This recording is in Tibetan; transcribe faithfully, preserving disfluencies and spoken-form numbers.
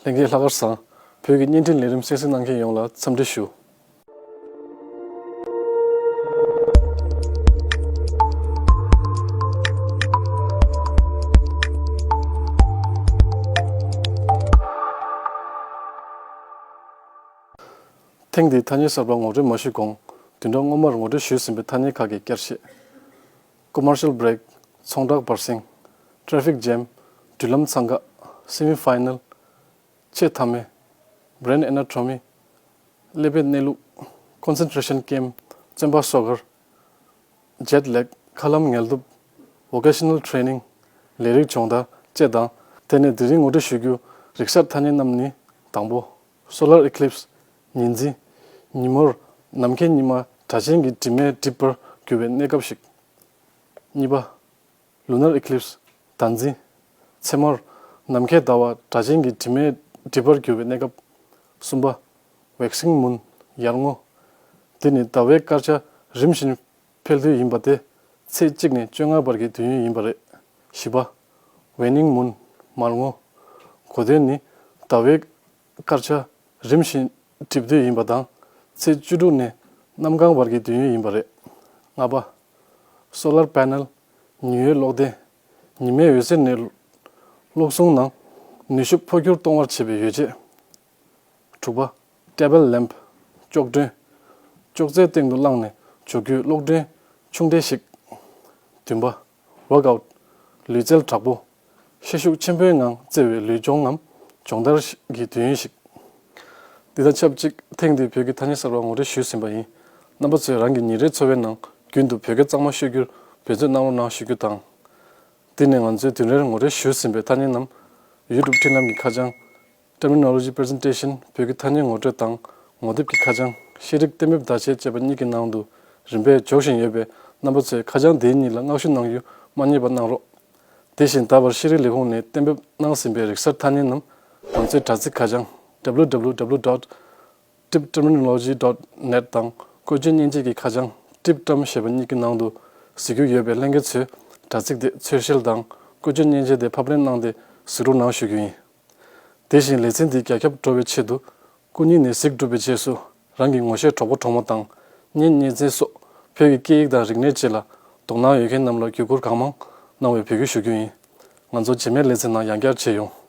ལྷན་རྒྱས་ལྷག་དཀར་བཟང་། བོད་ཀྱི་བརྙན་འཕྲིན་ལས་རིམ་གསན་གཟིགས་གནང་མཁན་ཡོངས་ལ་འཚམས་འདྲི་ཞུ། ཐེངས་འདིའི་ཐ་སྙད་གསར་པ་ངོ་སྤྲོད་མ་ཞུས་གོང་། བདུན་ཕྲག་སྔོན་མར་ངོ་སྤྲོད་ཞུས་ཟིན་པའི་ཐ་སྙད་ཁག་གི་བསྐྱར་བཤད། Commercial break། ཚོང་བསྒྲགས་བར་གསེང་། Traffic jam། འགྲུལ་ལམ་འཚང་ཁ། Semi final། ཆེས་མཐའ་མའི། Brain anatomy། ཀླད་པའི་གནས་ལུགས། Concentration camp། བཙོན་པ་སོ་སྒར། Jet lag། མཁའ་ལམ་ངལ་དུབ། Vocational training། ལས་རིགས་སྦྱོང་བརྡར་བཅས་དང་། དེ་ནས་དེ་རིང་ངོ་སྤྲོད་ཞུ་རྒྱུ་རིག་གསར་ཐ་སྙད་རྣམས་ནི། དང་པོ། Solar eclipse། ཉི་འཛིན། ཉིན་མོར་ནམ་མཁའི་ཉི་མ་སྒྲ་གཅན་གྱི་དྲི་མས་བསྒྲིབས་པར་གྱུར་པའི་གནས་སྐབས་ཤིག་གཉིས་པ། Lunar eclipse། ཟླ་འཛིན། མཚན་མོར་ནམ་མཁའི་ཟླ་བ་སྒྲ་གཅན་གྱི་དྲི་མས་བསྒྲིབས་པར་གྱུར་པའི་གནས་སྐབས། གསུམ་པ། Waxing moon། ཡར་ངོ། འདི་ནི་ཟླ་བའི་དཀར་ཆ་རིམ་བཞིན་འཕེལ་དུས་ཡིན་པ་སྟེ། ཚེས་གཅིག་ནས་བཅོ་ལྔ་བར་གྱི་དུས་ཡུན་ཡིན་པ་རེད། བཞི་པ། Waning moon། མར་ངོ། གོ་དོན་ནི། ཟླ་བའི་དཀར་ཆ་རིམ་བཞིན་འགྲིབ་དུས་ཡིན་པ་དང་། ཚེས་བཅུ་དྲུག་ནས་གནམ་གང་བར་གྱི་དུས་ཡུན་ཡིན་པ་རེད། ལྔ་པ། Solar panel། ཉི་འོད་གློག་ལྡན། ཉི་མའི་འོད་ཟེར་ནས་གློག་ཟུང་ནང་ནུས་ཤུགས་འཕོ་འགྱུར་གཏོང་བར་བྱེད་པའི་ཡོ་བྱད། དྲུག་པ། Table lamp། ཅོག་སྒྲོན། ཅོག་ཙེའི་སྟེང་དུ་བསླངས་ནས་འཇོག་རྒྱུའི་གློག་སྒྲོན་ཆུང་གྲས་ཤིག་བདུན་པ། Workout། ལུས་རྩལ་དྲག་པོ། ཤེད་ཤུགས་ཆེན་པོའི་ངང་བརྩེ་བའི་ལུས་སྦྱོང་ངམ་སྦྱོང་བརྡར་གྱི་དུས་ཡུན་ཞིག་འདི་དང་ཆབས་ཅིག་ཐེངས་འདིའི་བོད་ཀྱི་ཐ་སྙད་གསར་པ་ངོ་སྤྲོད་ཞུས་ཟིན་པ་ཡིན། རྣམ་པ་ཚོས་རང་གི་ཉིན་རེའི་འཚོ་བའི་ནང་རྒྱུན་དུ་བོད་སྐད་གཙང་མ་ཤོད་རྒྱུར་འབད་བརྩོན་གནང་རོགས་གནང་ཞུ་རྒྱུ་དང་། འདི་ནས་ང་ཚོས་བདུན་རེར་ངོ་སྤྲོད་ཞུས་ཟིན་པའི་ཐ་སྙད་རྣམས་YouTube འཕྲིན་ལམ་གྱི་ཁ་བྱང་Terminology presentation བོད་ཀྱི་ཐ་སྙད་ངོ་སྤྲོད་དང་ངོ་དེབ་ཀྱི་ཁ་བྱང་ཤེས་རིག་གཏན་འབེབས་བརྡ་ཆད་ཅེས་པ་གཉིས་ཀྱི་ནང་དུ་རིམ་པས་འཇོག་བཞིན་ཡོད་པས། རྣམ་པ་ཚོས་ཁ་བྱང་དེ་གཉིས་ལ་བསྔགས་བརྗོད་གནང་རྒྱུ་མ་བསྙེལ་བ་གནང་རོགས། དེ་བཞིན་ད་བར་ཤེས་རིག་ལས་ཁུངས་ནས་གཏན་འབེབས་གནང་ཟིན་པའི་རིག་གསར་ཐ་སྙད་རྣམས་ང་ཚོའི་དྲ་ཚིགས་ཁ་བྱང་www dot tibterminology dot net དང་བཀོལ་སྤྱོད་མཉེན་ཆས་ཀྱི་ཁ་བྱང་TibTerm ཞེས་པ་གཉིས་ཀྱི་ནང་དུ་གཟིགས་རྒྱུ་ཡོད་པས། ལྷན་རྒྱས་ཚོས་དྲ་ཚིགས་དེ་འཚོལ་བཤེར་དང་བཀོལ་སྤྱོད་མཉེན་ཆས་དེ་ཕབ་ལེན་གནང་སྟེ་གཟིགས་རོགས་གནང་ཞུ་རྒྱུ་ཡིན། དེ་བཞིན་ལེ་ཚན་འདི་རྒྱ་ཁྱབ་འགྲོ་བའི་ཆེད་དུ། སྐུ་ཉིད་ནས་གཟིགས་གྲུབ་པའི་རྗེས་སུ། རང་གི་ངོ་ཤེས་གྲོགས་པོ་གྲོགས་མོ་དང་། གཉེན་ཉེ་ཚན་སོགས་བོད་ཀྱི་སྐད་ཡིག་དང་རིག་གནས་བཅས་ལ་དོ་སྣང་ཡོད་མཁན་རྣམས་ལ་བརྒྱུད་བསྐུར་གང་མང་གནང་བའི་འབོད་སྐུལ་ཞུ་རྒྱུ་ཡིན། ང་ཚོ་རྗེས་མའི་ལེ་ཚན་ནང་ཡང་བསྐྱར་མཇལ་ཡོང་།